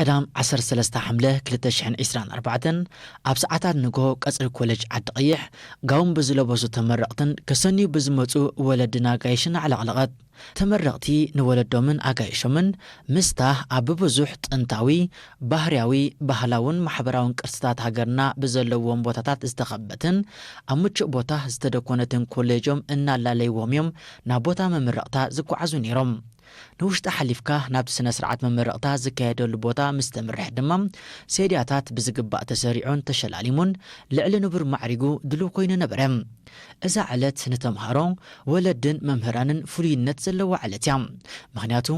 ቅዳም ዓሰርተ ሰለስተ ሓምለ ክልተ ሽሕን ዕስራን ኣርባዕተን ኣብ ሰዓታት ንግሆ ቀጽሪ ኮሌጅ ዓዲ ቀይሕ ጋውን ብዝለበሱ ተመረቕትን ከሰንዩ ብዝመጹ ወለድን ኣጋይሽን ኣዕለቕለቐት። ተመረቕቲ ንወለዶምን ኣጋይሾምን ምስታ ኣብ ብብዙሕ ጥንታዊ፣ ባህርያዊ፣ ባህላውን ማሕበራውን ቅርስታት ሃገርና ብዘለዎም ቦታታት ዝተኸበትን ኣብ ምቹእ ቦታ ዝተደኮነትን ኮሌጆም እናላለይዎም እዮም ናብ ቦታ መመረቕታ ዝጓዓዙ ነይሮም። ንውሽጢ ሓሊፍካ ናብቲ ስነ ስርዓት መመረቕታ ዝካየደሉ ቦታ ምስ ተምርሕ ድማ ሴድያታት ብዝግባእ ተሰሪዑን ተሸላሊሙን ልዕሊ ንቡር ማዕሪጉ ድሉው ኮይኑ ነበረ። እዛ ዕለት ንተምሃሮ፣ ወለድን መምህራንን ፍሉይነት ዘለዋ ዕለት እያ። ምኽንያቱ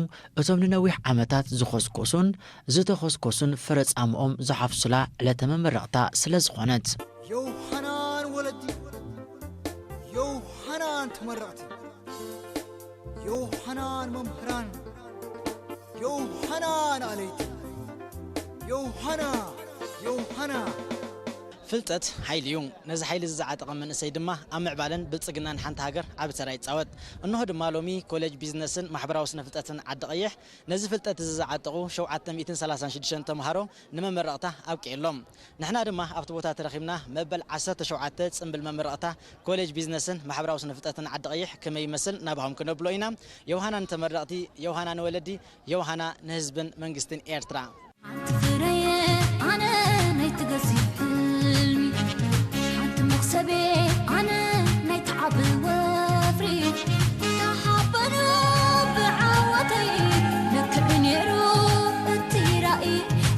እቶም ንነዊሕ ዓመታት ዝኾስኮሱን ዝተኾስኮሱን ፍረ ጻምኦም ዝሓፍሱላ ዕለተ መመረቕታ ስለ ዝኾነት። ዮሃናን ወለዲ፣ ዮሃናን ተመረቕቲ፣ ዮሃናን መምህራን፣ ዮሃናን ኣለይቲ፣ ዮሃና፣ ዮሃና። ፍልጠት ሓይሊ እዩ። ነዚ ሓይሊ እዚ ዝዓጠቐ መንእሰይ ድማ ኣብ ምዕባለን ብልጽግናን ሓንቲ ሃገር ዓቢ ተራ ይጻወት። እንሆ ድማ ሎሚ ኮሌጅ ቢዝነስን ማሕበራዊ ስነ ፍልጠትን ዓዲ ቀይሕ ነዚ ፍልጠት እዚ ዝዓጠቑ ሸውዓተ ሚእትን ሰላሳን ሽዱሽተን ተምሃሮ ንመመረቕታ ኣብቂዑሎም። ንሕና ድማ ኣብቲ ቦታ ተረኺብና መበል ዓሰርተ ሸውዓተ ጽምብል መመረቕታ ኮሌጅ ቢዝነስን ማሕበራዊ ስነ ፍልጠትን ዓዲ ቀይሕ ከመይ ይመስል ናባኹም ክነብሎ ኢና። ዮሃና ንተመረቕቲ፣ ዮሃና ንወለዲ፣ ዮሃና ንህዝብን መንግስትን ኤርትራ። ሓንቲ ፍረየ ኣነ ናይቲ ገዚፍ ሕልሚ፣ ሓንቲ መኽሰቤ ኣነ ናይቲ ዓቢ ወፍሪ፣ ተሓበኑ ብዓወተይ። ልክዕ ነይሩ እቲ ራእይ፣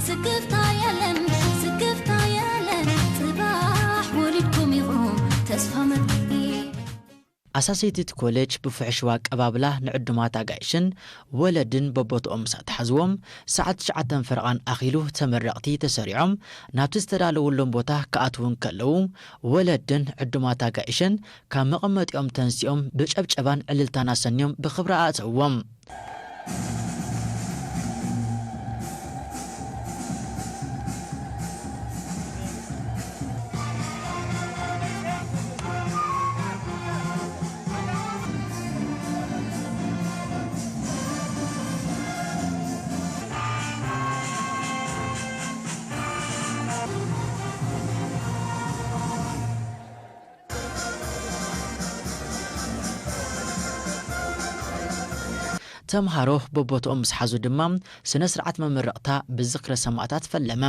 ስክፍታ የለን፣ ስክፍታ የለን፣ ጽባሕ ወሊድኩም ኢኹም ተስፋ መግቢ። ኣሳሰይቲ እቲ ኮሌጅ ብፍሕሽዋ ኣቀባብላ ንዕዱማት ኣጋይሽን ወለድን በቦትኦም ምስ ኣትሓዝዎም፣ ሰዓት ትሽዓተን ፈረቓን ኣኺሉ ተመረቕቲ ተሰሪዖም ናብቲ ዝተዳለወሎም ቦታ ክኣትዉ እንከለዉ፣ ወለድን ዕዱማት ኣጋይሽን ካብ መቐመጢኦም ተንሲኦም ብጨብጨባን ዕልልታን ኣሰንዮም ብኽብሪ ኣእተውዎም። ተምሃሮ በቦትኦም ምስ ሓዙ ድማ ስነ ስርዓት መመረቕታ ብዝክረ ሰማእታት ፈለመ።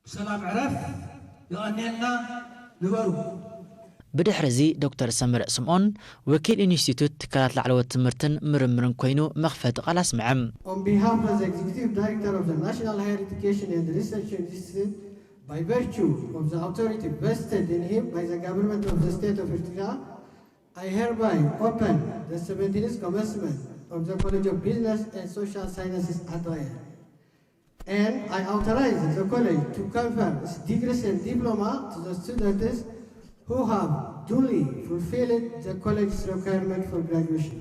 ብሰላም ዕረፍ። የቐንየልና። ንበሩ። ብድሕሪ እዚ ዶክተር ሰመረ ስምኦን ወኪል ኢንስቲትዩት ትካላት ላዕለዎት ትምህርትን ምርምርን ኮይኑ መኽፈቲ ቃል ኣስምዐ። On behalf of the Executive Director of the National Higher Education and Research Institute, by virtue of the authority vested in him by the government of the state of Eritrea, I hereby open the seventeenth commencement of the College of Business and Social Sciences at Raya. And I authorize the college to confer its degrees and diploma to the students who have duly fulfilled the college's requirement for graduation.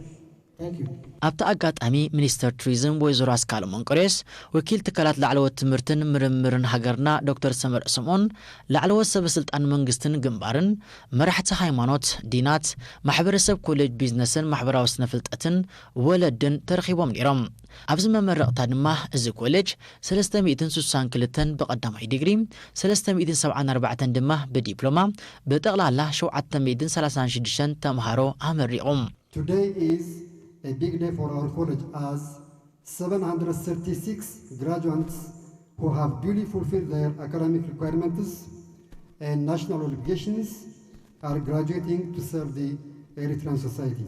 Thank you. ኣብቲ ኣጋጣሚ ሚኒስተር ቱሪዝም ወይዘሮ ኣስካለ መንቆሬስ፣ ወኪል ትካላት ላዕለዎት ትምህርትን ምርምርን ሃገርና ዶክተር ሰመረ ስምኦን፣ ላዕለዎት ሰበ ስልጣን መንግስትን ግንባርን፣ መራሕቲ ሃይማኖት፣ ዲናት፣ ማሕበረሰብ ኮሌጅ ቢዝነስን ማሕበራዊ ስነ ፍልጠትን ወለድን ተረኺቦም ነይሮም። ኣብዚ መመረቕታ ድማ እዚ ኮሌጅ ሰለስተ ሚእትን ስሳን ክልተን ብቐዳማይ ዲግሪ፣ ሰለስተ ሚእትን ሰብዓን ኣርባዕተን ድማ ብዲፕሎማ፣ ብጠቕላላ ሸውዓተ ሚእትን ሰላሳን ሽዱሽተን ተምሃሮ ኣመሪቑ። Today is a big day for our college as seven hundred thirty-six graduates who have duly fulfilled their academic requirements and national obligations are graduating to serve the Eritrean society.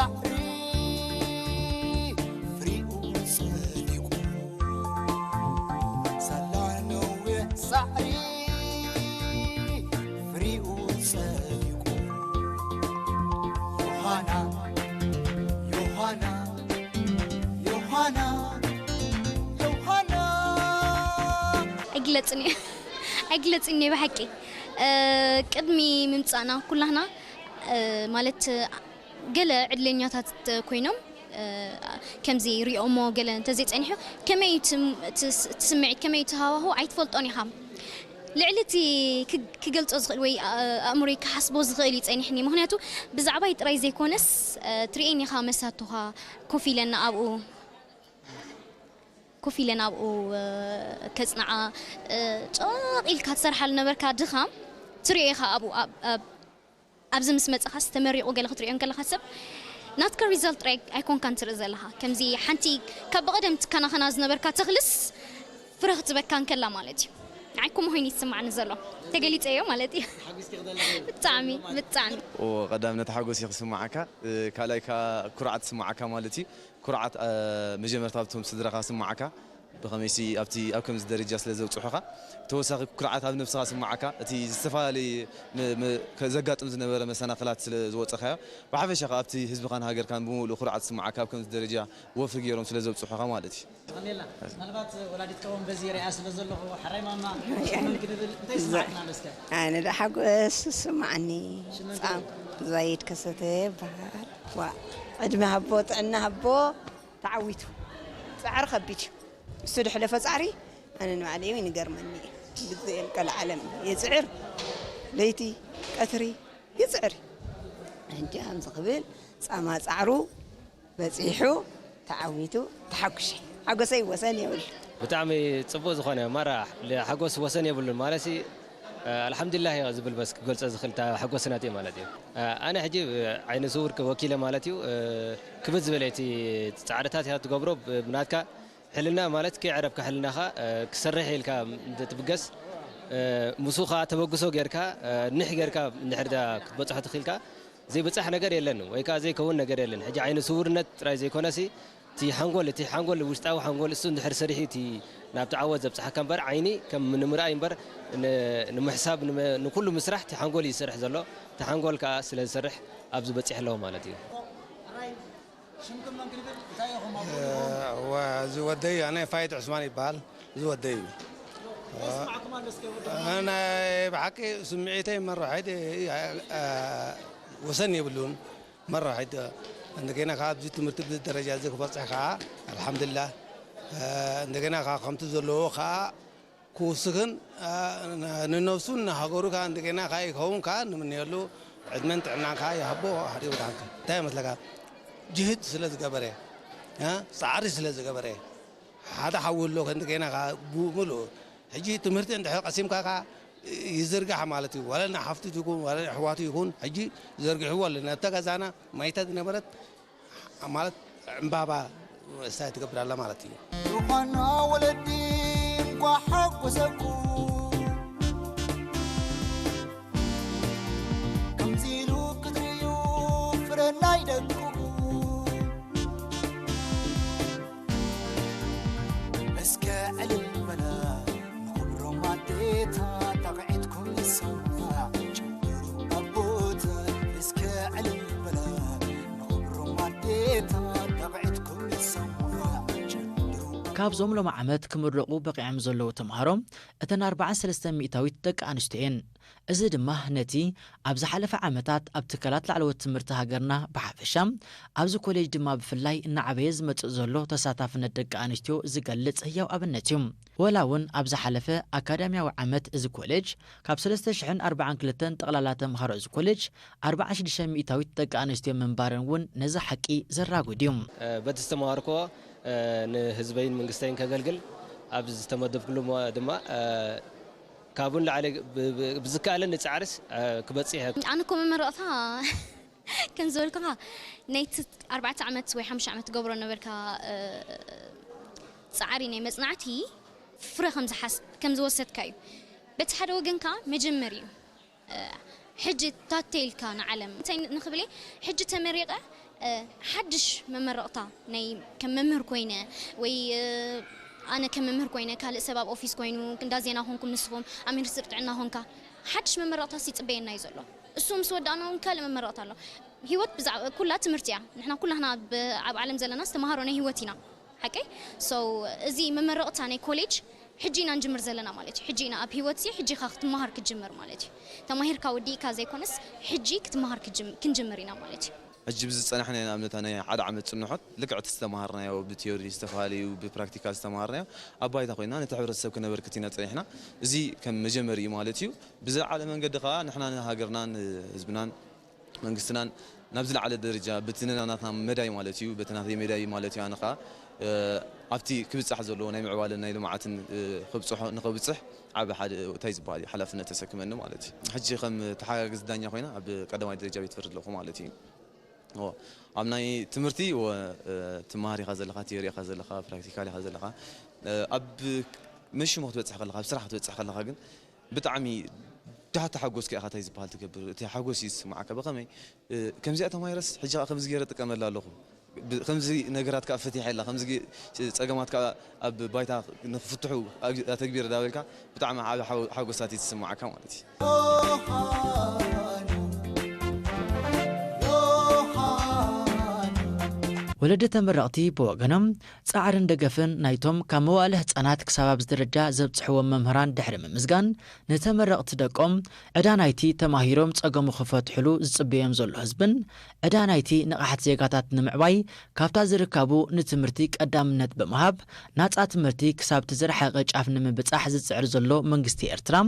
ሳዕሪ ፍሪኡ ጸዲቁ፣ ሳላ ነዊሕ ሳዕሪ ፍሪኡ ጸዲቁ። ዮሃና፣ ዮሃና፣ ዮሃና፣ ዮሃና። ኣይግለጽን እዩ። ኣይግለጽን እዩ ብሓቂ። እ፣ ቅድሚ ምምጻእና ኩላህና፣ እ፣ ማለት ገለ ዕድለኛታት ኮይኖም፣ እ፣ ከምዚ ሪኦሞ ገለ እንተዘይጸኒሑ፣ ከመይ እዩ እቲ፣ እቲ ስ-፣ እቲ ስምዒት፣ ከመይ እዩ እቲ ሃዋሁ ኣይትፈልጦን ኢኻ። ልዕሊ እቲ ክ-፣ ክገልጾ ዝኽእል ወይ፣ እ፣ ኣእምሮይ ክሓስቦ ዝኽእል እዩ ጸኒሕኒ። ምኽንያቱ ብዛዕባይ ጥራይ ዘይኮነስ፣ እ፣ ትርእየኒ ኢኻ መሳቱኻ ኮፍ ኢለና ኣብኡ፣ ኮፍ ኢለን ኣብኡ፣ እ፣ ከጽንዓ፣ እ፣ ጨቕ ኢልካ ትሰርሓሉ ነበርካ ድኻም ትርእዮ ኢኻ ኣብኡ፣ ኣብ፣ ኣብ፣ ኣብዚ ምስ መጻኻስ ተመሪቑ ገለ ክትርእዮ እንከለኻ ሰብ ናትካ ሪዛልት ጥራይ ኣይኮንካን ትርኢ ዘለኻ። ከምዚ ሓንቲ ካብ ብቐደም ትከናኸና ዝነበርካ ተኽልስ ፍረ ክትበካ እንከላ ማለት እዩ። ንዓይ ከምኡ ኮይኑ ይስማዕኒ ዘሎ። ተገሊጸዮ ማለት እዩ። ብጣዕሚ፣ ብጣዕሚ። ኦ፣ ቀዳምነት ሓጎስ እዩ ክስምዓካ፣ እ፣ ካልኣይ ከኣ ኩርዓት ይስምዓካ ማለት እዩ። ኩርዓት፣ እ፣ መጀመርታ ኣብቶም ስድራኻ ስምዓካ፣ ብኸመይሲ ኣብቲ፣ ኣብ ከምዚ ደረጃ ስለ ዘብጽሑኻ፣ ተወሳኺ ኩርዓት ኣብ ነብስኻ ስምዓካ፣ እቲ ዝተፈላለየ ም-፣ ም-፣ ከ-፣ ዘጋጥም ዝነበረ መሰናኽላት ስለ ዝወጸኻዮ፣ ብሓፈሻ ከኣ ኣብቲ ህዝብኻን ሃገርካን ብምሉኡ ኩርዓት ስምዓካ፣ ኣብ ከምዚ ደረጃ ወፍሪ ገይሮም ስለ ዘብጽሑኻ ማለት እዩ። የቐንየልና። ምናልባት ወላዲት ቀወም በዚ ሪኣ ስለ ዘለኹ፣ ሕራይ ማማ፣ ሽመን ክንብል፣ እንታይ ይስምዓክና ኣሎ እስከ? ኣነ ደኣ ሓጎስ ይስምዓኒ። ሽመን ጻም ክንብል? ዛይድ ከሰተ ይበሃል። ዋ፣ ዕድመ ሃቦ፣ ጥዕና ሃቦ፣ ተዓዊቱ። ጻዕሪ ከቢድ እዩ። እሱ ዝሕለፎ ጻዕሪ ኣነ ንባዕለይ እውን ይገርመኒ እዩ። ግዜ ቀልዓለም የጽዕር፣ ለይቲ ቀትሪ ይጽዕር። ሕጂ ከምዚ ክብል ጻማ ጻዕሩ በጺሑ፣ ተዓዊቱ፣ ተሓጉሸ። ሓጎሰይ ወሰን የብሉ። ብጣዕሚ ጽቡቕ ዝኾነ ማራ ሓጎስ ወሰን የብሉን። ማለትሲ፣ እ፣ ኣልሓምዱሊላህ እየ ዝብል በስ ክገልጾ ዝኽእል እታ ሓጎስ ናተይ ማለት እዩ። እ፣ ኣነ ሕጂ፣ እ፣ ዓይነ ስውር ወኪለ ማለት እዩ፣ እ፣ ክብድ ዝበለ እቲ ጻዕርታት ኢኻ ትገብሮ፣ ብ-፣ ብናትካ ሕልና ማለት ከይዕረፍካ ሕልናኻ፣ እ፣ ክሰርሕ ኢልካ እንተ ትብገስ፣ እ፣ ምስኡ ኸኣ ተበግሶ ጌርካ፣ እ፣ ኒሕ ጌርካ እንድሕር ዳ ክትበጽሖ ትኽኢልካ፣ ዘይብጻሕ ነገር የለን ወይ ከኣ ዘይከውን ነገር የለን። ሕጂ ዓይነ ስውርነት ጥራይ ዘይኮነሲ፣ እቲ ሓንጎል፣ እቲ ሓንጎል፣ ውሽጣዊ ሓንጎል እሱ እንድሕር ሰሪሑ እቲ ናብቲ ዓወት ዘብጽሓካ እምበር፣ ዓይኒ ከም ንምርኣይ እምበር፣ ን-፣ ንምሕሳብ፣ ንመ-፣ ንኩሉ ምስራሕ እቲ ሓንጎል እዩ ዝሰርሕ ዘሎ። እቲ ሓንጎል ከኣ ስለ ዝሰርሕ ኣብዚ በጺሑ ኣለዎ ማለት እዩ። ሽምኩም መን ክንብል እንታይ ኢኹም ኣብ እ፣ እዋ፣ እዚ ወደይ ኣነ ፋይድ ዑስማን ይበሃል። እዚ ወደይ እዩ። እንታይ ይስማዕኩም ኣሎ እስከ ወዲ? ኣነ ብሓቂ ስምዒተይ መራሒት፣ እ፣ እ፣ ወሰን የብሉን። መራሒት፣ እንደገና ካብ እዚ ትምህርቲ ብዚ ደረጃ እዚ ክበጽሕ ከዓ ኣልሓምዱሊላህ። እ፣ እንደገና ከዓ ከምቲ ዘለዎ ከዓ ክውስኽን፣ እ፣ ን-፣ ንነብሱን ንሃገሩ ከዓ እንደገና ከዓ ይኸውን ከዓ ንምንየሉ ዕድመን ጥዕናን ከዓ ይሃቦ። ሓደ ወዳንከ እንታይ ይመስለካ? ጅህድ ስለ ዝገበረ፣ እ፣ ጻዕሪ ስለ ዝገበረ፣ ሓደ ሓዊ ኣሎ፣ ከእንደገና ከኣ ብምሉእ። ሕጂ ትምህርቲ እንድሕር ቀሲምካ ከኣ ይዝርጋሕ ማለት እዩ። ዋላ ንሓፍቱ ይኹን፣ ዋላ ንኣሕዋቱ ይኹን፣ ሕጂ ዘርጊሕዎ ኣሎ። ነብታ ገዛና ማይታ ዝነበረት፣ ማለት ዕምባባ መስታይ ትገብር ኣላ ማለት እዩ። ዮሃና ወለዲ እንኳዕ ሓጎሰኩም። ከምዚ ኢሉ ክትርእዩ ፍረ ናይ ደቅኹም። እስከ ዕልል በላ ንኽብሮም ኣዴታት፣ ጣቕዒትኩም ይሰማዕ ጭድሩ ኣቦታት። እስከ ዕልል በላ ንኽብሮም ኣዴታት፣ ጣቕዒትኩም ይሰማዕ ጭድሩ። ካብዞም ሎሚ ዓመት ክምረቑ በቒዖም ዘለዉ ተምሃሮ፣ እተን ኣርብዓን ሰለስተን ሚእታዊት ደቂ ኣንስትዮ እየን። እዚ ድማ ነቲ ኣብ ዝሓለፈ ዓመታት ኣብ ትካላት ላዕለዎት ትምህርቲ ሃገርና ብሓፈሻ፣ ኣብዚ ኮሌጅ ድማ ብፍላይ እናዓበየ ዝመጽእ ዘሎ ተሳታፍነት ደቂ ኣንስትዮ ዝገልጽ ህያው ኣብነት እዩ። ወላ እውን ኣብ ዝሓለፈ ኣካዳምያዊ ዓመት እዚ ኮሌጅ ካብ ሰለስተ ሽሕን ኣርባዓን ክልተን ጠቕላላ ተምሃሮ እዚ ኮሌጅ ኣርብዓን ሽዱሽተ ሚእታዊት ደቂ ኣንስትዮ ምንባረን እውን ነዚ ሓቂ ዘራጉድ እዩ። እ፣ በቲ ዝተማሃርክዎ፣ እ፣ ንህዝበይን መንግስተይን ከገልግል ኣብ ዝተመደብኩሉ ሞ-፣ ድማ፣ እ፣ ካብኡ ንላዕሊ ብ-፣ ብ-፣ ብዝከኣለኒ ጻዕርስ፣ እ፣ ክበጽሕ እየ። ኣነ እኮ መመረቕታ ከም ዝበልኩኻ ናይቲ ኣርባዕተ ዓመት ወይ ሓሙሽተ ዓመት ትገብሮ ነበርካ፣ እ፣ ጻዕሪ ናይ መጽናዕቲ ፍረ ከም ዝሓስ-፣ ከም ዝወሰድካ እዩ። በቲ ሓደ ወገን ከኣ መጀመሪ እዩ። እ፣ ሕጂ ታተ ኢልካ ንዓለም እንታይ ንኽብል እየ? ሕጂ ተመሪቐ ሓድሽ መመረቕታ ናይ ከም መምህር ኮይነ ወይ ኣነ ከም መምህር ኮይነ ካልእ ሰብ ኣብ ኦፊስ ኮይኑ እንዳ ዜና ኮንኩም ንስኹም ኣብ ሚኒስትሪ ጥዕና ኮንካ ሓድሽ መመረቕታ ይፅበየና እዩ ዘሎ። እሱ ምስ ወዳእና እውን ካልእ መመረቕታ ኣሎ። ህይወት ብዛዕባ ኩላ ትምህርቲ እያ። ንሕና ኩላህና ኣብ ዓለም ዘለና ዝተምሃሮ ናይ ህይወት ኢና። ሓቀይ? So እዚ መመረቕታ ናይ ኮሌጅ ሕጂ ኢና ንጅምር ዘለና ማለት እዩ። ሕጂ ኢና ኣብ ህይወት እዚ ሕጂ ኢኻ ክትመሃር ክትጅምር ማለት እዩ። ተማሂርካ ወዲእካ ዘይኮነስ ሕጂ ክትመሃር ክንጅምር ኢና ማለት እዩ። ሕጂ ብዝጸናሕናዮ ንኣብነት ናይ ሓደ ዓመት ጽንሖት ልክዕ እቲ ዝተማሃርናዮ ብቲዮሪ ዝተፈላለዩ ብፕራክቲካል ዝተማሃርናዮ ኣብ ባይታ ኮይና ነቲ ሕብረተሰብ ክነበርክት ኢና ጸኒሕና። እዚ ከም መጀመሪ እዩ ማለት እዩ። ብዝለዓለ መንገዲ ከኣ ንሕና ንሃገርናን ህዝብናን መንግስትናን ናብ ዝለዓለ ደረጃ በቲ ናትና መዳይ ማለት እዩ በቲ ናተይ መዳይ ማለት እዩ ኣነ ከኣ ኣብቲ ክብጻሕ ዘለዎ ናይ ምዕባለን ናይ ልምዓትን ክብጽሖ ንኸብጽሕ ዓቢ ሓደ እንታይ ዝበሃል እዩ ሓላፍነት ተሰክመኒ ማለት እዩ። ሕጂ ከም ተሓጋግዝ ዳኛ ኮይና ኣብ ቀዳማይ ደረጃ ቤት ፍርዲ ኣለኹ ማለት እዩ። ኣብ ናይ ትምህርቲ ትመሃር ኢኻ ዘለኻ፣ ቲዮሪ ኢኻ ዘለኻ፣ ፕራክቲካል ኢኻ ዘለኻ። ኣብ መሽሞ ክትበጽሕ ከለኻ፣ ኣብ ስራሕ ክትበጽሕ ከለኻ ግን ብጣዕሚ ዳህ ተሓጎስካ ኢኻ እንታይ ዝበሃል ትገብር፣ እቲ ሓጎስ እዩ ዝስምዓካ። ብኸመይ ከምዚኣ ተማሂረስ ሕጂ ከዓ ከምዚ ገይረ ጥቀመላ ኣለኹ፣ ከምዚ ነገራት ከዓ ፈቲሐላ፣ ከምዚ ጸገማት ከዓ ኣብ ባይታ ንክፍትሑ ኣተግቢረ ዳበልካ ብጣዕሚ ዓቢ ሓጎሳት እዩ ዝስምዓካ ማለት እዩ። ወለዲ ተመረቕቲ ብወገኖም ጻዕርን ደገፍን ናይቶም ካብ መዋእለ ህጻናት ክሳብ ኣብዚ ደረጃ ዘብጽሕዎም መምህራን ድሕሪ ምምስጋን፣ ንተመረቕቲ ደቆም ዕዳ ናይቲ ተማሂሮም ጸገሙ ክፈትሕሉ ዝጽበዮም ዘሎ ህዝብን ዕዳ ናይቲ ንቕሓት ዜጋታት ንምዕባይ ካብታ ዝርካቡ ንትምህርቲ ቀዳምነት ብምሃብ ናጻ ትምህርቲ ክሳብቲ ዝረሓቐ ጫፍ ንምብጻሕ ዝጽዕር ዘሎ መንግስቲ ኤርትራ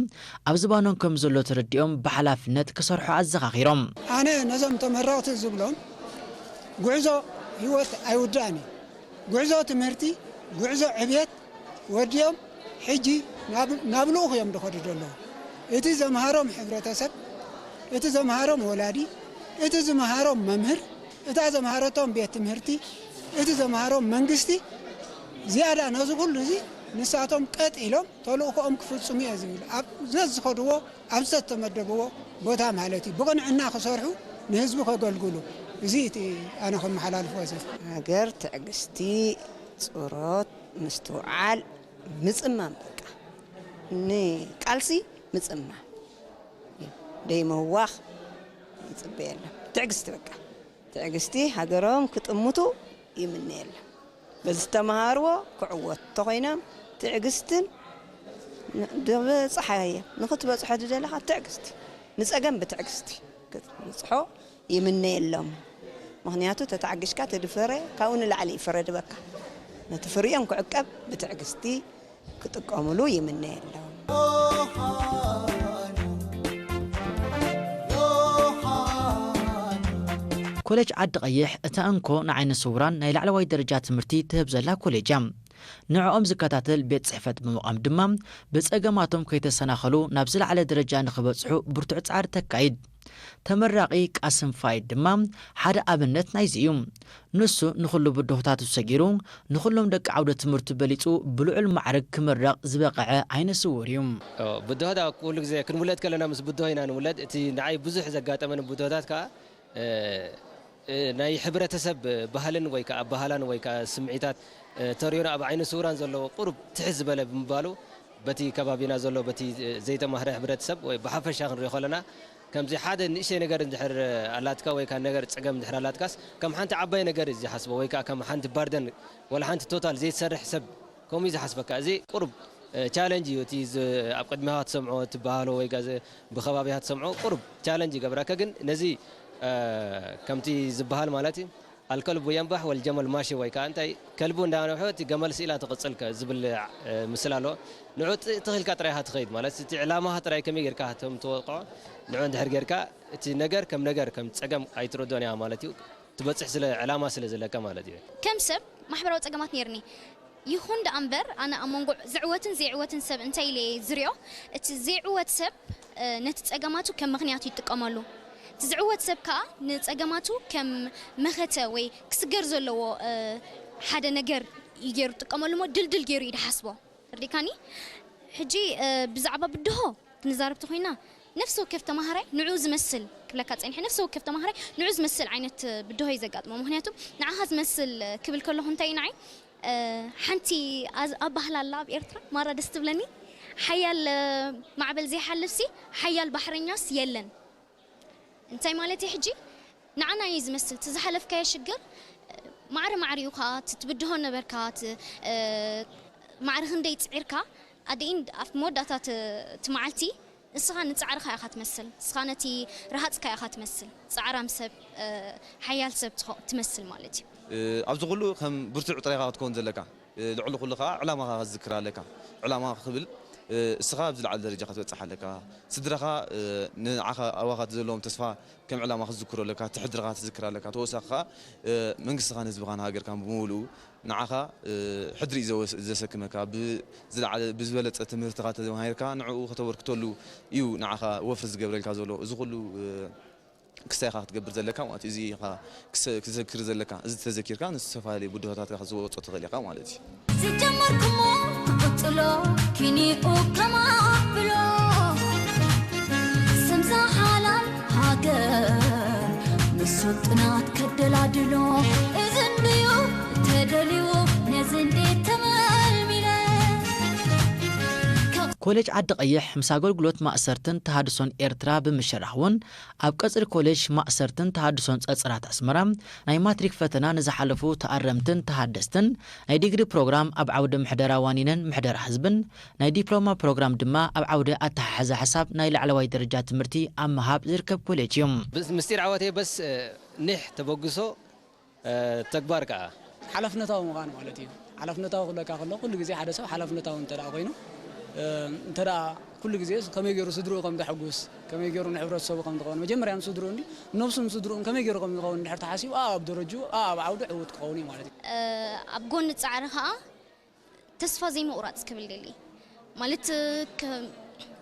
ኣብ ዝባኖም ከም ዘሎ ተረዲኦም ብሓላፍነት ክሰርሑ ኣዘኻኺሮም። ኣነ ነዞም ተመረቕቲ ዝብሎም ጉዕዞ ህይወት ኣይውዳእን እዩ። ጉዕዞ ትምህርቲ፣ ጉዕዞ ዕብየት ወዲኦም ሕጂ ናብ ልኡኽ እዮም ዝኸዱ ዘለዉ። እቲ ዘምሃሮም ሕብረተሰብ፣ እቲ ዘምሃሮም ወላዲ፣ እቲ ዝምሃሮም መምህር፣ እታ ዘምሃረቶም ቤት ትምህርቲ፣ እቲ ዘምሃሮም መንግስቲ ዝያዳ ነዚ ኩሉ እዚ ንሳቶም ቀጥ ኢሎም ተልእኾኦም ክፍፅሙ እየ ዝብል። ኣብ ዘዝኸድዎ ኣብ ዘተመደብዎ ቦታ ማለት እዩ ብቕንዕና ክሰርሑ ንህዝቢ ከገልግሉ እዚ እቲ ኣነ ከመሓላልፎ እዚ። ሃገር ትዕግስቲ፣ ፁሮት፣ ምስትውዓል፣ ምፅማም በቃ ንቃልሲ ምፅማም ደይመዋኽ ይፅበየሎም ትዕግስቲ በቃ ትዕግስቲ ሃገሮም ክጥምቱ ይምነየሎም። በዚ ዝተምሃርዎ ክዕወቱ ተኾይኖም ትዕግስትን ብፅሓየ ንኽትበፅሖ ዝደለኻ ትዕግስቲ ንፀገም ብትዕግስቲ ክትብፅሖ ይምነየሎም። ምኽንያቱ ተተዓጊሽካ እቲ ዝፈረ ካብኡ ንላዕሊ እዩ ፍረ ድበካ። ነቲ ፍሪኦም ክዕቀብ ብትዕግስቲ ክጥቀምሉ ይምነየሎም። ኮሌጅ ዓዲ ቀይሕ እታ እንኮ ንዓይነ ስውራን ናይ ላዕለዋይ ደረጃ ትምህርቲ ትህብ ዘላ ኮሌጅ እያ። ንዕኦም ዝከታተል ቤት ጽሕፈት ብምቋም ድማ ብጸገማቶም ከይተሰናኸሉ ናብ ዝለዓለ ደረጃ ንኽበጽሑ ብርቱዕ ጻዕሪ ተካይድ። ተመራቒ ቃስም ፋይድ ድማ ሓደ ኣብነት ናይዚ እዩ። ንሱ ንኹሉ ብድሆታቱ ሰጊሩ ንኹሎም ደቂ ዓውደ ትምህርቱ በሊጹ ብልዑል ማዕርግ ክምረቕ ዝበቐዐ ዓይነ ስውር እዩ። ብድሆታ ኩሉ ግዜ ክንውለድ ከለና ምስ ብድሆ ኢና ንውለድ። እቲ ንዓይ ብዙሕ ዘጋጠመኒ ብድሆታት ከኣ ናይ ሕብረተሰብ ባህልን ወይ ከዓ ኣባህላን ወይ ከዓ ስምዒታት ተርእዮና ኣብ ዓይነ ስውራን ዘለዎ ቁሩብ ትሕት ዝበለ ብምባሉ በቲ ከባቢና ዘሎ በቲ ዘይተማህረ ሕብረተሰብ ወይ ብሓፈሻ ክንሪኦ ከለና ከምዚ ሓደ ንእሽተይ ነገር እንድሕር ኣላትካ ወይ ከዓ ነገር ፀገም እንድሕር ኣላትካስ ከም ሓንቲ ዓባይ ነገር እዩ ዝሓስቦ ወይ ከዓ ከም ሓንቲ ባርደን ወላ ሓንቲ ቶታል ዘይትሰርሕ ሰብ ከምኡ እዩ ዝሓስበካ። እዚ ቁሩብ ቻለንጅ እዩ እቲ ኣብ ቅድሚኻ ትሰምዖ ትበሃሎ ወይ ብኸባቢኻ ትሰምዖ ቁሩብ ቻለንጅ ይገብረካ። ግን ነዚ ከምቲ ዝበሃል ማለት እዩ ኣልከልቡ የንባሕ ወልጀመል ማሺ ወይ ከዓ እንታይ ከልቡ እንዳነብሐ እቲ ገመል ስኢላ ትቕፅል ዝብል ምስል ኣሎ። ንዑ ትኽልካ ጥራይ ኢኻ ትኸይድ ማለት እቲ ዕላማኻ ጥራይ ከመይ ጌርካ ከም ትወቕዖ ንዑ እንድሕር ጌርካ እቲ ነገር ከም ነገር ከም ፀገም ኣይትረዶን እያ ማለት እዩ። ትበፅሕ ስለ ዕላማ ስለ ዘለካ ማለት እዩ። ከም ሰብ ማሕበራዊ ፀገማት ነይርኒ ይኹን ደኣ እምበር ኣነ ኣብ መንጎ ዝዕወትን ዘይዕወትን ሰብ እንታይ ኢለ እየ ዝሪኦ እቲ ዘይዕወት ሰብ ነቲ ጸገማቱ ከም ምኽንያት ይጥቀመሉ። እቲ ዝዕወት ሰብ ከኣ ንጸገማቱ ከም መኸተ ወይ ክስገር ዘለዎ ሓደ ነገር እዩ ገይሩ ዝጥቀመሉ እሞ ድልድል ገይሩ እዩ ድሓስቦ። ተረዲእካኒ? ሕጂ ብዛዕባ ብድሆ ክንዛረብ ተኾይና ነፍሲ ወከፍ ተማሃራይ ንዑ ዝመስል ክብለካ ጸኒሐ። ነፍሲ ወከፍ ተማሃራይ ንዑ ዝመስል ዓይነት ብድሆ እዩ ዘጋጥሞ። ምኽንያቱ ንዓኻ ዝመስል ክብል ከለኹ እንታይ እዩ ንዓይ፣ እ፣ ሓንቲ ኣዝ-፣ ኣባህላ ኣላ ኣብ ኤርትራ፣ ማራ ደስ ትብለኒ። ሓያል፣ እ፣ ማዕበል ዘይሓልፍሲ ሓያል ባሕረኛስ የለን። እንታይ ማለት እዩ ሕጂ? ንዓና እዩ ዝመስል። እቲ ዝሓለፍካዮ ሽግር፣ እ፣ ማዕረ ማዕሪኡ ከኣ እቲ ትብድሆ ነበርካ፣ እቲ፣ እ፣ ማዕረ ክንደይ ጽዒርካ፣ ኣደኢን ኣብ መወዳእታ እቲ፣ እቲ መዓልቲ ንስኻ ንጻዕርኻ ኢኻ ትመስል። ንስኻ ነቲ ረሃጽካ ኢኻ ትመስል። ጻዕራም ሰብ፣ እ፣ ሓያል ሰብ ትኸ-፣ ትመስል ማለት እዩ። እ፣ ኣብዚ ኩሉ ከም ብርቱዕ ጥራይ ኢኻ ክትከውን ዘለካ። እ፣ ልዕሊ ኩሉ ከኣ ዕላማኻ ክትዝክር ኣለካ። ዕላማ ክብል፣ እ፣ እስኻ ኣብ ዝለዓለ ደረጃ ክትበጽሕ ኣለካ። ስድራኻ፣ እ፣ ንዓኻ ኣባኻ ዘለዎም ተስፋ ከም ዕላማ ክትዝክሮ ኣለካ። እቲ ሕድርኻ ክትዝክር ኣለካ። ተወሳኺ ከኣ፣ እ፣ መንግስትኻን ህዝብኻን ሃገርካን ብምሉኡ ንዓኻ፣ እ፣ ሕድሪ እዩ ዘወስ-፣ ዘሰክመካ። ብዝለዓለ፣ ብዝበለጸ ትምህርትኻ ተማሂርካ ንዕኡ ከተበርክተሉ እዩ ንዓኻ ወፍሪ ዝገብረልካ ዘሎ። እዚ ኩሉ፣ እ፣ ክስታይ ኢኻ ክትገብር ዘለካ ማለት እዩ። እዚ ኢኻ ክሰ-፣ ክትዘክር ዘለካ። እዚ ተዘኪርካ ንዝተፈላለዩ ብድሆታት ኢኻ ክትወጾ ትኽእል ኢኻ ማለት እዩ። ዝጀመርኩሞ ክቕጽሎ ኪኒኡ ከማብሎ ስምዛ ሓላል ሃገር ንሱ ጥናት ከደላድሎ እዚ እንድዩ ተደልዩ ነዚ እንዴት ተመልሚለ ኮሌጅ ዓዲ ቀይሕ ምስ ኣገልግሎት ማእሰርትን ተሃድሶን ኤርትራ ብምሽራኽ እውን ኣብ ቀጽሪ ኮሌጅ ማእሰርትን ተሃድሶን ጸጽራት ኣስመራ ናይ ማትሪክ ፈተና ንዝሓለፉ ተኣረምትን ተሃደስትን ናይ ዲግሪ ፕሮግራም ኣብ ዓውዲ ምሕደራ ዋኒንን ምሕደራ ህዝብን ናይ ዲፕሎማ ፕሮግራም ድማ ኣብ ዓውዲ ኣተሓሕዛ ሕሳብ ናይ ላዕለዋይ ደረጃ ትምህርቲ ኣብ ምሃብ ዝርከብ ኮሌጅ እዩ። ምስጢር ዓወተይ በስ ኒሕ ተበግሶ ተግባር ከዓ ሓላፍነታዊ ምዃን ማለት እዩ። ሓላፍነታዊ ክብለካ ከሎ ኩሉ ግዜ ሓደ ሰብ ሓላፍነታዊ እንተ ደኣ ኮይኑ እንተ ደኣ ኩሉ ግዜ ከመይ ገይሩ ስድርኡ ከም ዘሐጉስ ከመይ ገይሩ ንሕብረተሰቡ ከም ዝኸውን መጀመርያ ንስድርኡ እንዲ ነብሱን ስድርኡን ከመይ ገይሩ ከም ዝኸውን እንድሕር ተሓሲቡ ኣብ ደረጅኡ ኣብ ዓውዱ ዕውት ክኸውን እዩ ማለት እዩ። ኣብ ጎኒ ጻዕሪ ከኣ ተስፋ ዘይምቑራጽ ክብል ደሊ ማለት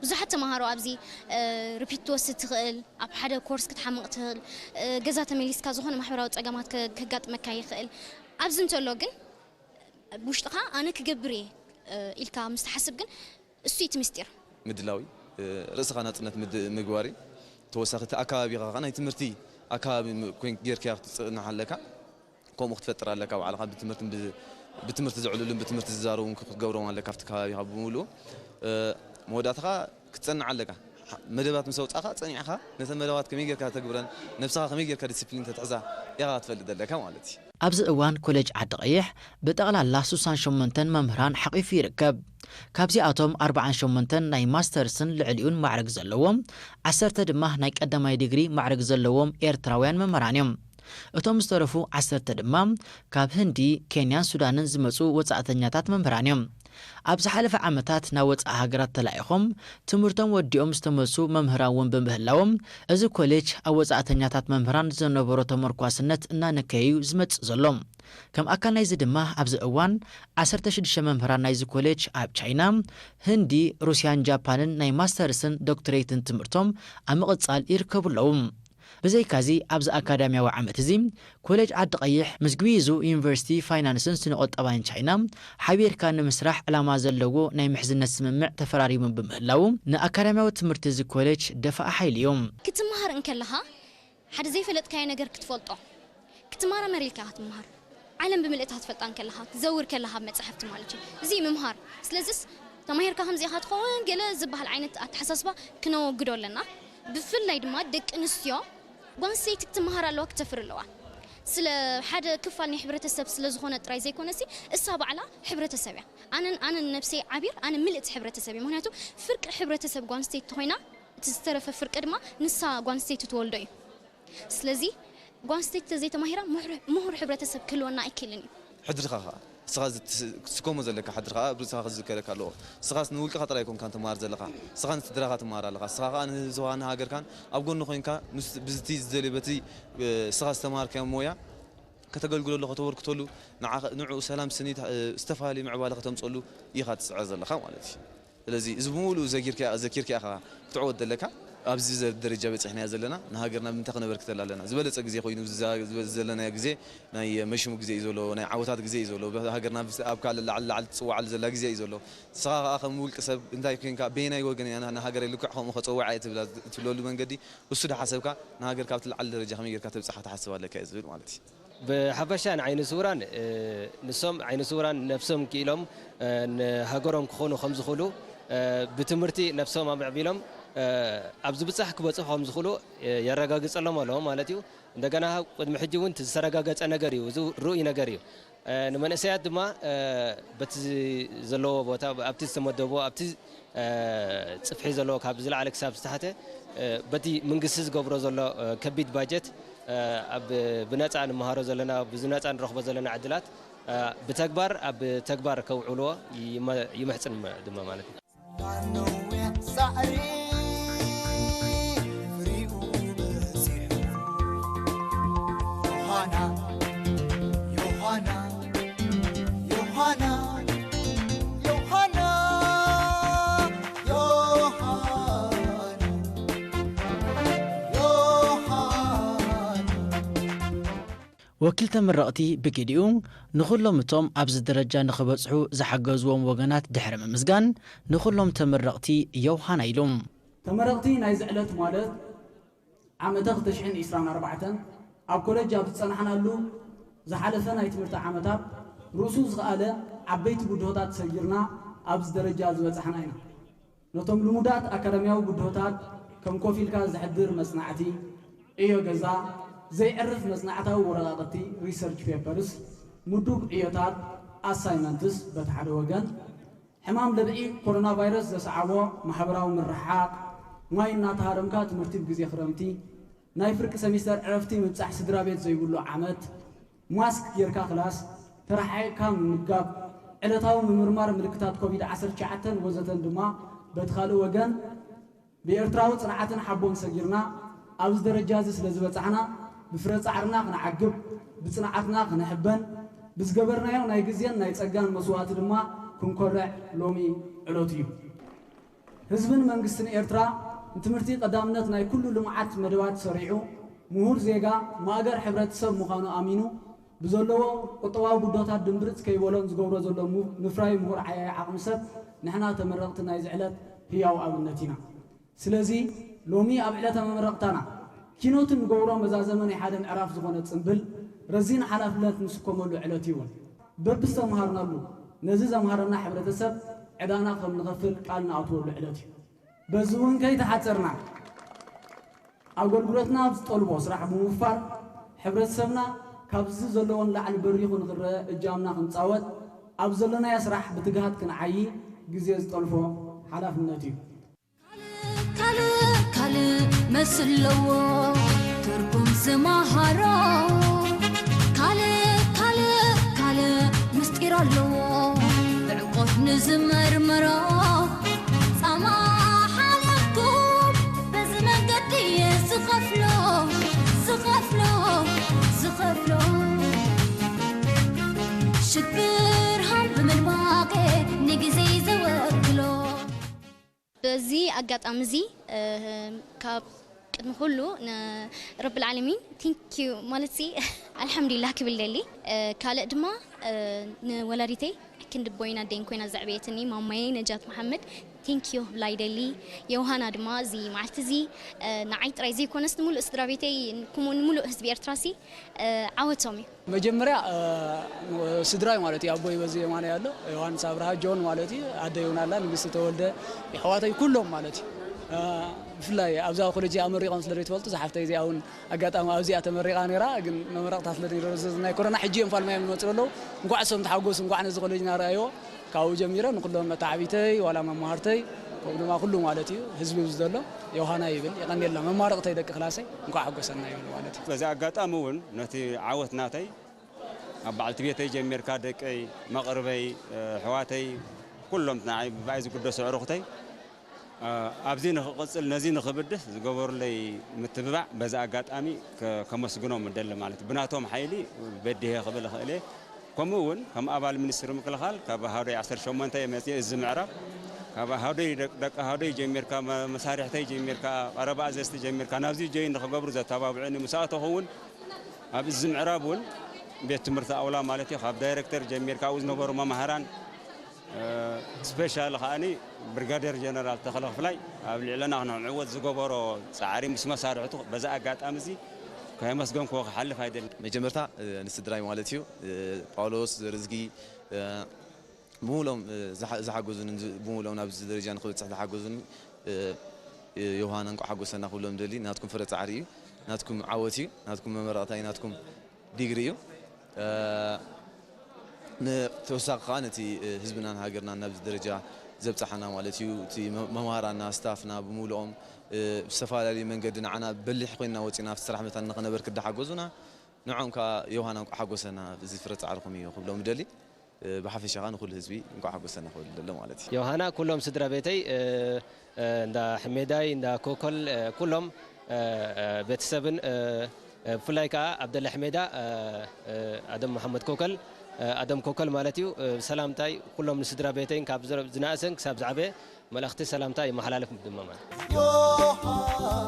ብዙሓት ተማሃሮ ኣብዚ ሪፒት ትወስድ ትኽእል ኣብ ሓደ ኮርስ ክትሓምቕ ትኽእል ገዛ ተመሊስካ ዝኾነ ማሕበራዊ ጸገማት ከጋጥመካ ይኽእል ኣብዚ እንተሎ ግን ውሽጥኻ ኣነ ክገብር እየ ኢልካ ምስ ትሓስብ ግን እሱ እቲ ምስጢር። ምድላዊ ርእስኻ ናጽነት ምግባር እዩ። ተወሳኺ እቲ ኣካባቢኻ ናይ ትምህርቲ ኣካባቢ ኮይን ጌርካያ ክትጽንሕ ኣለካ። ከምኡ ክትፈጥር ኣለካ ባዕልኻ ብትምህርትን ብትምህርቲ ዘዕልሉን ብትምህርቲ ዝዛረቡን ክትገብሮም ኣለካ ኣብቲ ከባቢኻ ብምሉኡ መወዳእታኻ ክትጸንዕ ኣለካ። መደባት ምስ ኣውጻእኻ ጸኒዕኻ ነተን መደባት ከመይ ጌርካ ተተግብረን ነብስኻ ከመይ ጌርካ ዲስፕሊን ተትሕዛ ኢኻ ክትፈልጥ ዘለካ ማለት እዩ። ኣብዚ እዋን ኮሌጅ ዓዲ ቀይሕ ብጠቕላላ ሱሳን ሸሞንተን መምህራን ሓቒፉ ይርከብ። ካብዚኣቶም ኣርብዓን ሸሞንተን ናይ ማስተርስን ልዕሊኡን ማዕረግ ዘለዎም፣ ዓሰርተ ድማ ናይ ቀዳማይ ዲግሪ ማዕረግ ዘለዎም ኤርትራውያን መምህራን እዮም። እቶም ዝተረፉ ዓሰርተ ድማ ካብ ህንዲ፣ ኬንያን ሱዳንን ዝመጹ ወጻእተኛታት መምህራን እዮም። ኣብ ዝሓለፈ ዓመታት ናብ ወጻኢ ሃገራት ተላኢኾም ትምህርቶም ወዲኦም ዝተመልሱ መምህራን እውን ብምህላዎም፣ እዚ ኮሌጅ ኣብ ወጻእተኛታት መምህራን ዝነበሮ ተመርኳስነት እናነከየ እዩ ዝመጽእ ዘሎ። ከም ኣካል ናይዚ ድማ ኣብዚ እዋን ዓሰርተ ሽዱሽተ መምህራን ናይዚ ኮሌጅ ኣብ ቻይና፣ ህንዲ፣ ሩስያን ጃፓንን ናይ ማስተርስን ዶክትሬትን ትምህርቶም ኣብ ምቕጻል ይርከቡ ኣለዉ። ብዘይካዚ ኣብዚ ኣካዳሚያዊ ዓመት እዚ ኮሌጅ ዓዲ ቀይሕ ምስ ግዊዙ ዩኒቨርሲቲ ፋይናንስን ስነ ቁጠባን ቻይና ሓቢርካ ንምስራሕ ዕላማ ዘለዎ ናይ ምሕዝነት ስምምዕ ተፈራሪሙ ብምህላዉ ንኣካዳሚያዊ ትምህርቲ እዚ ኮሌጅ ደፋኢ ሓይሊ እዩ። ክትመሃር እንከለኻ ሓደ ዘይፈለጥካዮ ነገር ክትፈልጦ ክትመራመር ኢልካ ክትመሃር ዓለም ብምልእታ ክትፈልጣ እንከለኻ ክትዘውር ከለኻ ኣብ መጻሕፍቲ ማለት እዩ እዚ ምምሃር ስለዚስ ተማሂርካ ከምዚ ኢኻ ትኸውን ገለ ዝበሃል ዓይነት ኣተሓሳስባ ክነወግዶ ኣለና ብፍላይ ድማ ደቂ ኣንስትዮ ጓል ኣንስተይቲ ክትመሃር ኣለዋ ክተፍሪ ኣለዋ ስለ ሓደ ክፋል ናይ ሕብረተሰብ ስለ ዝኾነ ጥራይ ዘይኮነሲ እሳ ባዕላ ሕብረተሰብ እያ ኣነን ኣነን ነብሰይ ዓቢር ኣነ ምልእቲ ሕብረተሰብ እየ ምክንያቱ ፍርቂ ሕብረተሰብ ጓል ኣንስተይቲ ተኾይና እቲ ዝተረፈ ፍርቂ ድማ ንሳ ጓል ኣንስተይቲ ትወልዶ እዩ ስለዚ ጓል ኣንስተይቲ ተዘይተማሂራ ምሁር ሕብረተሰብ ክህልወና ኣይክእልን እዩ። ሕድርኻ ኸኣ እስኻ ክትስከሞ ዘለካ ሕድርኻ ኣብ ርእስኻ ክዝከረካ ኣለዎ። እስኻስ ንውልቅኻ ጥራይ ኣይኮንካን ትመሃር ዘለኻ፣ እስኻ ንስድራኻ ትመሃር ኣለኻ፣ እስኻ ኸኣ ንህዝብኻ ንሃገርካን ኣብ ጎኑ ኮይንካ ብዝቲ ዝደልዮ በቲ እስኻ ዝተማሃርካዮ ሞያ ከተገልግለሉ ከተበርክተሉ ንዕኡ ሰላም ስኒት ዝተፈላለየ ምዕባለ ከተምፀሉ ኢኻ ትፅዕር ዘለኻ ማለት እዩ። ስለዚ እዚ ብምሉኡ ዘኪርካ ኢኻ ክትዕወት ዘለካ። ኣብዚ ዘ- ደረጃ በፂሕናዮ ዘለና ንሃገርና ብምንታይ ክነበርክተላ ኣለና? ዝበለፀ ግዜ ኮይኑ፣ እዚ ዘ- ዘለናዮ ግዜ ናይ መሽሙ ግዜ እዩ ዘሎ፣ ናይ ዓወታት ግዜ እዩ ዘሎ። ሃገርና ኣብ ካልእ ላዕሊ ላዕሊ ትፅዋዓሉ ዘላ ግዜ እዩ ዘሎ። ንስኻ ከዓ ከም ውልቂ ሰብ እንታይ ኮይንካ፣ በየናይ ወገን እያ ንሃገረይ ልክዕ ከምኡ ከፀውዓ እየ ትብላ፣ ትብለሉ መንገዲ፣ እሱ ዳሓሰብካ ንሃገር ካብቲ ላዕሊ ደረጃ ከመይ ጌርካ ተብፅሓ ትሓስብ ኣለካ እየ ዝብል ማለት እዩ። ብሓፈሻ ንዓይነ ስውራን ንሶም ዓይነ ስውራን ነብሶም ክኢሎም ንሃገሮም ክኾኑ ከም ዝኽእሉ ብትምህርቲ ነብሶም ኣምዕቢሎም ኣብ ዝብጻሕ ክበጽሑ ከም ዝኽእሉ የረጋግጸሎም ኣሎ ማለት እዩ። እንደገና ቅድሚ ሕጂ እውን ዝተረጋገጸ ነገር እዩ። እዚ ርኡይ ነገር እዩ። ንመንእሰያት ድማ በቲ ዘለዎ ቦታ ኣብቲ ዝተመደቦ ኣብቲ ጽፍሒ ዘለዎ ካብ ዝለዓለ ክሳብ ዝተሓተ በቲ መንግስቲ ዝገብሮ ዘሎ ከቢድ ባጀት ኣብ ብነፃ ንመሃሮ ዘለና ብዝነፃ ንረኽቦ ዘለና ዕድላት ብተግባር ኣብ ተግባር ከውዕልዎ ይመ- ይምሕፅን ድማ ማለት እዩ። ወኪል ተመረቕቲ ብግዲኡ፣ ንኹሎም እቶም ኣብዚ ደረጃ ንኽበጽሑ ዝሓገዝዎም ወገናት ድሕሪ ምምስጋን፣ ንኹሎም ተመረቕቲ ዮውሃና ኢሉ። ተመረቕቲ ናይዚ ዕለት ማለት ዓመተ ክልተ ሽሕን ዕስራን ኣርባዕተን ኣብ ኮለጅ ኣብ ዝጸናሕናሉ ዝሓለፈ ናይ ትምህርቲ ዓመታት ርእሱ ዝኸኣለ ዓበይቲ ብድሆታት ሰጊርና ኣብዚ ደረጃ ዝበጻሕና ኢና። ነቶም ልሙዳት ኣካዳሚያዊ ብድሆታት ከም ኮፍ ኢልካ ዘሕድር መጽናዕቲ፣ ዕዮ ገዛ፣ ዘይዕርፍ መጽናዕታዊ ወረቓቕቲ፣ research papers፣ ምዱብ ዕዮታት፣ ኣሳይመንትስ፣ በቲ ሓደ ወገን፣ ሕማም ለብዒ ኮሮና ቫይረስ ዘስዓቦ ማሕበራዊ ምርሕሓቕ፣ ማይ እናተሃረምካ ትምህርቲ ብግዜ ክረምቲ፣ ናይ ፍርቂ ሰሚስተር ዕረፍቲ ምብጻሕ ስድራ ቤት ዘይብሉ ዓመት፣ ማስክ ጌርካ ክላስ፣ ተረሓሒቕካ ምምጋብ፣ ዕለታዊ ምምርማር ምልክታት ኮቪድ ዓሰርተ ትሽዓተ ወዘተን ድማ በቲ ካልእ ወገን ብኤርትራዊ ጽንዓትን ሓቦን ሰጊርና ኣብዚ ደረጃ እዚ ስለ ዝበጻሕና ብፍረ ጻዕርና ክንዓግብ ብጽንዓትና ክንሕበን ብዝገበርናዮ ናይ ግዜን ናይ ጸጋን መስዋእቲ ድማ ክንኮርዕ ሎሚ ዕለቱ እዩ። ህዝብን መንግስትን ኤርትራ ንትምህርቲ ቀዳምነት ናይ ኩሉ ልምዓት መደባት ሰሪዑ፣ ምሁር ዜጋ ማእገር ሕብረተሰብ ምዃኑ ኣሚኑ፣ ብዘለዎ ቁጠባዊ ብድሆታት ድምብርጽ ከይበሎን ዝገብሮ ዘሎ ምፍራይ ምሁር ዓያዪ ዓቕሚ ሰብ ንሕና ተመረቕቲ ናይዚ ዕለት ህያው ኣብነት ኢና። ስለዚ ሎሚ ኣብ ዕለተ መመረቕታና ኪኖት እንገብሮ መዛዘሚ ናይ ሓደ ምዕራፍ ዝኾነ ጽምብል ረዚን ሓላፍነት ንስከመሉ ዕለት እዩ እውን። በብዝተምሃርናሉ ነዚ ዘምሃረና ሕብረተሰብ ዕዳና ከም ንኸፍል ቃል ንኣትወሉ ዕለት እዩ። በዚ እውን ከይተሓጸርና ኣገልግሎትና ኣብ ዝጠልቦ ስራሕ ብምውፋር ሕብረተሰብና ካብዚ ዘለዎን ላዕሊ በሪኹ ንኽረአ እጃምና ክንጻወት ኣብ ዘለናዮ ስራሕ ብትግሃት ክንዓዪ ግዜ ዝጠልፎ ሓላፍነት እዩ። ካልእ ካልእ መስለዎ ትርጉም ዝመሃሮ ካልእ ካልእ ካልእ ምስጢር ኣለዎ ብዕምቆት ንዝመርምሮ ጻማ ሓለፍኩም በዚ መንገዲ እየ ዝኸፍሎ ዝኸፍሎ ዝኸፍሎ ሽግር ሃም ብምድማቄ ንግዜ ዘወክሎ በዚ ኣጋጣሚ እዚ ካብ ቅድሚ ኩሉ ንረብል ዓለሚን ቴንክ ዩ ማለት ሲ ኣልሓምዱሊላህ ክብል ደሊ። ካልእ ድማ ንወላዲተይ ክንዲ ቦይን ኣደይን ኮይና ዘዕበየትኒ ማማየይ ነጃት መሓመድ ቴንክ ዩ ክብላ ይደሊ። ዮሃና ድማ እዚ መዓልቲ እዚ ንዓይ ጥራይ ዘይኮነስ ንምሉእ ስድራ ቤተይ ከምኡ ንምሉእ ህዝቢ ኤርትራ ሲ ዓወቶም እዩ። መጀመርያ ስድራይ ማለት እዩ ኣቦይ በዚ የማናይ ኣሎ ዮሃንስ ኣብርሃ ጆን ማለት እዩ ኣደይ እውን ኣላ ንግስቲ ተወልደ የሕዋተይ ኩሎም ማለት እዩ ብፍላይ ኣብዛ ኮሌጅ ኣመሪቖም ስለ ዘይትፈልጡ ዝሓፍተይ እዚኣ እውን ኣጋጣሚ ኣብዚኣ ተመሪቓ ነይራ ግን መመረቕታ ስለ ዘይነበረ ናይ ኮሮና ሕጂ እዮም ፋልማዮም ዝመፅኡ ኣለዉ እንኳዕ እሶም ተሓጎሱ እንኳዕ ነዚ ኮሌጅና ረኣይዎ ካብኡ ጀሚረ ንኩሎም መተዓቢተይ ዋላ መማህርተይ ከምኡ ድማ ኩሉ ማለት እዩ ህዝቢ ኣብዚ ዘሎ ዮሃና ይብል የቐንየልና መማረቕተይ ደቂ ክላሰይ እንኳዕ ሓጎሰና ይብል ማለት እዩ። በዚ ኣጋጣሚ እውን ነቲ ዓወት ናተይ ካብ በዓልቲ ቤተይ ጀሚርካ ደቀይ፣ መቕርበይ፣ ኣሕዋተይ ኩሎም ንዓይ ብኣይ ዝግደሱ ኣዕሩኽተይ ኣብዚ ንኽቕፅል ነዚ ንኽብድህ ዝገበሩለይ ምትብባዕ በዚ ኣጋጣሚ ከመስግኖም እደሊ ማለት እዩ። ብናቶም ሓይሊ በዲሀ ክብል እኽእል እየ። ከምኡ እውን ከም ኣባል ሚኒስትሪ ምክልኻል ካብ ኣሃዶይ ዓሰርተ ሸሞንተ እየ መፅየ እዚ ምዕራፍ ካብ ኣሃደይ ደቂ ኣሃደይ ጀሚርካ፣ መሳርሕተይ ጀሚርካ፣ ቀረባ ኣዘዝቲ ጀሚርካ ናብዚ ጆይን ንክገብሩ ዘተባብዑኒ ምስ ኣተኹ እውን ኣብ እዚ ምዕራብ እውን ቤት ትምህርቲ ኣውላ ማለት እዩ፣ ካብ ዳይረክተር ጀሚርካ ኣብኡ ዝነበሩ መማህራን፣ ስፔሻል ከዓኒ ብርጋዴር ጀነራል ተኽለ ክፍላይ ኣብ ልዕለና ክነዕወት ዝገበሮ ፃዕሪ ምስ መሳርሕቱ በዚ ኣጋጣሚ እዚ ከየመስገንክዎ ክሓልፍ ኣይደልን። መጀመርታ ንስድራይ ማለት እዩ፣ ጳውሎስ ዘርዝጊ፣ ብምሉኦም ዝሓገዙኒ፣ ብምሉኦም ናብዚ ደረጃ ንክበፅሕ ዝሓገዙኒ፣ ዮሃና እንኳዕ ሓጎሰና ክብሎም ደሊ። ናትኩም ፍረ ፃዕሪ እዩ፣ ናትኩም ዓወት እዩ፣ ናትኩም መመረቕታ እዩ፣ ናትኩም ዲግሪ እዩ። ተወሳኺ ከዓ ነቲ ህዝብናን ሃገርናን ናብዚ ደረጃ ዘብፅሓና ማለት እዩ፣ እቲ መምሃራና፣ ስታፍና ብምሉኦም ብዝተፈላለዩ መንገዲ ንዓና በሊሕ ኮይንና ወፂና ኣብቲ ስራሕ መታን ንክነበርክት ዝሓገዙና፣ ንዖም ከዓ ዮሃና እንኳዕ ሓጎሰና፣ እዚ ፍረ ፃዕርኹም እዩ ክብሎም ደሊ። ብሓፈሻ ከዓ ንኩሉ ህዝቢ እንኳዕ ሓጎሰና ክብል ደሎ ማለት እዩ። ዮሃና ኩሎም ስድራ ቤተይ፣ እንዳ ሕሜዳይ፣ እንዳ ኮኮል፣ ኩሎም ቤተሰብን፣ ብፍላይ ከዓ ኣብደላ ሕሜዳ ኣደም መሓመድ ኮከል፣ ኣደም ኮከል ማለት እዩ። ሰላምታይ ኩሎም ንስድራ ቤተይን ካብ ዝነእሰን ክሳብ ዝዓበየ መልእኽቲ ሰላምታ ይመሓላለፍ ድማ ማለት እዩ።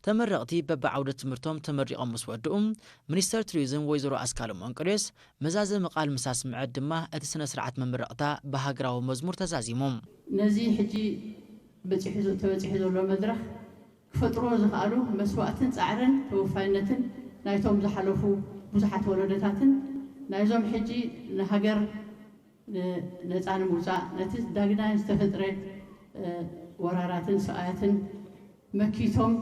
ተመረቕቲ በብዓውደ ትምህርቶም ተመሪቖም ምስ ወድኡ፣ ሚኒስተር ቱሪዝም ወይዘሮ ኣስካሎም እንቅልዮስ መዛዘሚ ቃል ምስ ኣስምዐት ድማ እቲ ስነ ስርዓት መመረቕታ ብሃገራዊ መዝሙር ተዛዚሙ። ነዚ ሕጂ በፂሑ ተበፂሑ ዘሎ መድረኽ ክፈጥርዎ ዝኸኣሉ መስዋእትን ፃዕርን ተወፋይነትን ናይቶም ዝሓለፉ ብዙሓት ወለዶታትን ናይዞም ሕጂ ንሃገር ነፃ ንምውፃእ ነቲ ዳግናይ ዝተፈጥረ ወራራትን ስቓያትን መኪቶም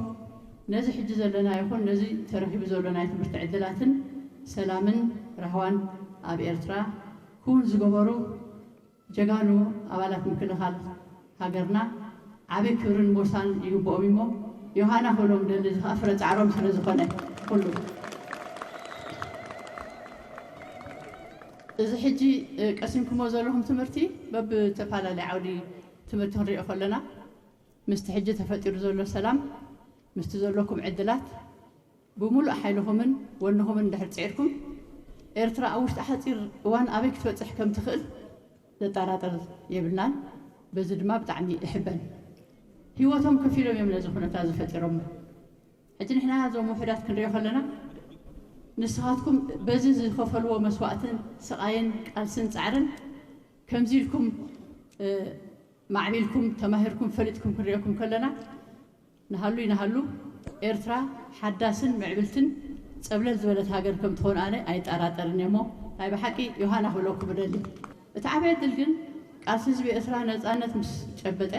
ነዚ ሕጂ ዘለና ይኹን ነዚ ተረኺቡ ዘሎ ናይ ትምህርቲ ዕድላትን ሰላምን ራህዋን ኣብ ኤርትራ ክውን ዝገበሩ ጀጋኑ ኣባላት ምክልኻል ሃገርና ዓቢ ክብርን ሞሳን ይግብኦም እሞ ዮሃና ክብሎም ደሊ እዚ ከዓ ፍረ ፃዕሮም ስለ ዝኾነ ኩሉ እዚ ሕጂ ቀሲምኩሞ ዘለኹም ትምህርቲ በብተፈላለየ ዓውዲ ትምህርቲ ክንሪኦ ከለና ምስቲ ሕጂ ተፈጢሩ ዘሎ ሰላም ምስቲ ዘለኩም ዕድላት ብምሉእ ሓይልኹምን ወንኹምን እንድሕር ፅዒርኩም ኤርትራ ኣብ ውሽጢ ሓፂር እዋን ኣበይ ክትበፅሕ ከም ትኽእል ዘጠራጥር የብልናን። በዚ ድማ ብጣዕሚ እሕበን። ህይወቶም ከፊሎም እዮም ነዚ ኩነታት ዝፈጢሮሞ። ሕጂ ንሕና እዞም ውሑዳት ክንሪኦ ከለና ንስኻትኩም በዚ ዝኸፈልዎ መስዋእትን ስቓይን ቃልስን ፃዕርን ከምዚ ኢልኩም ማዕቢልኩም ተማሂርኩም ፈሊጥኩም ክንሪኦኩም ከለና ንሃሉ ይንሃሉ ኤርትራ ሓዳስን ምዕብልትን ጸብለል ዝበለት ሃገር ከም ትኾን ኣነ ኣይጠራጠርን እየ እሞ ናይ ብሓቂ ዮሃና ክብለኩም እደሊ። እቲ ዓብይ ዕድል ግን ቃልሲ ህዝቢ ኤርትራ ነጻነት ምስ ጨበጠ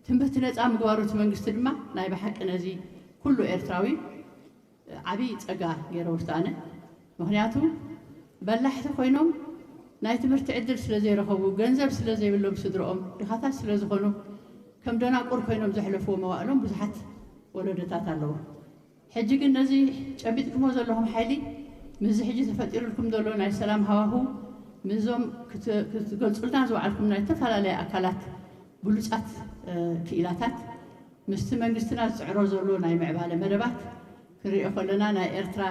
ትምህርቲ ነጻ ምግባሩ እቲ መንግስቲ ድማ ናይ ብሓቂ ነዚ ኩሉ ኤርትራዊ ዓብዪ ፀጋ ገይረ ወስዳ ኣነ። ምኽንያቱ በላሕቲ ኮይኖም ናይ ትምህርቲ ዕድል ስለ ዘይረኸቡ፣ ገንዘብ ስለ ዘይብሎም ስድርኦም ድኻታት ስለ ዝኾኑ ከም ደናቁር ኮይኖም ዘሕለፍዎ መዋእሎም ብዙሓት ወለዶታት ኣለዉ። ሕጂ ግን ነዚ ጨቢጥኩሞ ዘለኹም ሓይሊ ምስዚ ሕጂ ተፈጢሩልኩም ዘሎ ናይ ሰላም ሃዋሁ ምስዞም ክትገልፁልና ዝወዓልኩም ናይ ዝተፈላለያ ኣካላት ብሉፃት ክኢላታት ምስቲ መንግስትና ዝፅዕሮ ዘሎ ናይ ምዕባለ መደባት ክንሪኦ ከለና ናይ ኤርትራ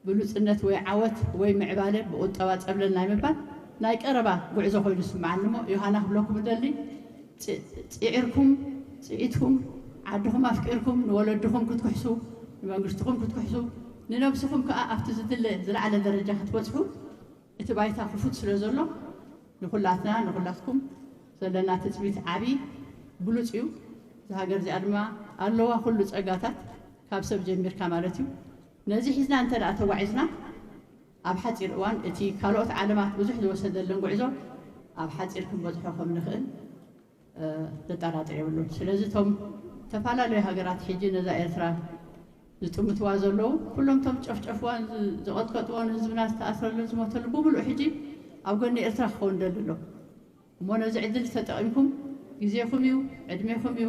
ብሉፅነት ወይ ዓወት ወይ ምዕባለ ብቁጠባ ፀብለል ናይ ምባል ናይ ቀረባ ጉዕዞ ኮይኑ ዝስምዓኒ እሞ ዮሃና ክብለኩም እደሊ ፅዒርኩም ፅኢትኩም ዓድኹም ኣፍቂርኩም ንወለድኹም ክትክሕሱ ንመንግስትኹም ክትክሕሱ ንነብስኹም ከዓ ኣብቲ ዝድለ ዝለዓለ ደረጃ ክትበፅሑ እቲ ባይታ ክፉት ስለ ዘሎ ንኹላትና ንኹላትኩም ዘለና ትፅቢት ዓብዪ ብሉፅ እዩ። እዛ ሃገር እዚኣ ድማ ኣለዋ ኩሉ ፀጋታት ካብ ሰብ ጀሚርካ ማለት እዩ። ነዚ ሒዝና እንተ ደኣ ተጓዒዝና ኣብ ሓፂር እዋን እቲ ካልኦት ዓለማት ብዙሕ ዝወሰደለን ጉዕዞ ኣብ ሓፂር ክንበፅሖ ከም ንኽእል ዘጠራጥር የብሉን። ስለዚ እቶም ዝተፈላለዩ ሃገራት ሕጂ ነዛ ኤርትራ ዝጥምትዋ ዘለዉ ኩሎም እቶም ዝጨፍጨፍዋን ዝቐጥቀጥዎን ህዝብና ዝተኣስረሉን ዝሞተሉ ብምሉእ ሕጂ ኣብ ጎኒ ኤርትራ ክኸውን ደሊ ኣሎ እሞ ነዚ ዕድል ተጠቒምኩም ግዜኹም እዩ ዕድሜኹም እዩ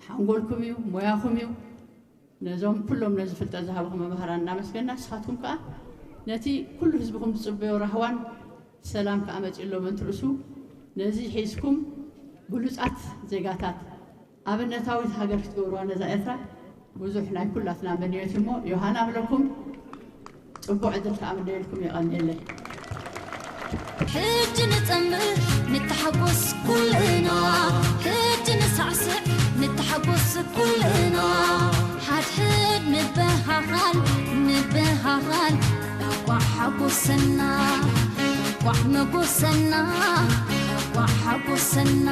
ሓንጎልኩም እዩ ሞያኹም እዩ ነዞም ኩሎም ነዚ ፍልጠት ዝሃብኹም መምሃራን እናመስገና ንስኻትኩም ከዓ ነቲ ኩሉ ህዝብኹም ዝፅበዮ ራህዋን ሰላም ከዓ መፂኡ ኣሎ መንትርእሱ ነዚ ሒዝኩም ብሉፃት ዜጋታት ኣብነታዊት ሃገር ክትገብርዋ ነዛ ኤርትራ ብዙሕ ናይ ኩላትና ምንዮት እሞ ዮሃና ብለኩም ጽቡቕ ዕድል ከኣ ምነየልኩም። የቐንየለይ። ሕጂ ንጸምር ንተሓጎስ ኩልና፣ ሕጂ ንሳዕስዕ ንተሓጎስ ኩልና። ሓድሕድ ንበሃሃል ንበሃሃል፣ እንቋዕ ሓጎሰና እንቋዕ መጎሰና እንቋዕ ሓጎሰና።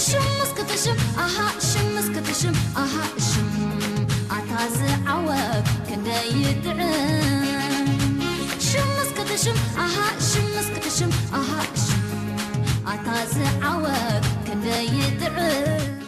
ሽምስ ክትሽም ኣሃ ሽምስ ክትሽም ኣሃ ሽም ኣታ ዝዓወት ክንደይ ይጥዕም። ሽምስ ክትሽም ኣሃ ሽምስ ክትሽም ኣሃ ሽም ኣታ ዝዓወት ክንደይ ይጥዕም።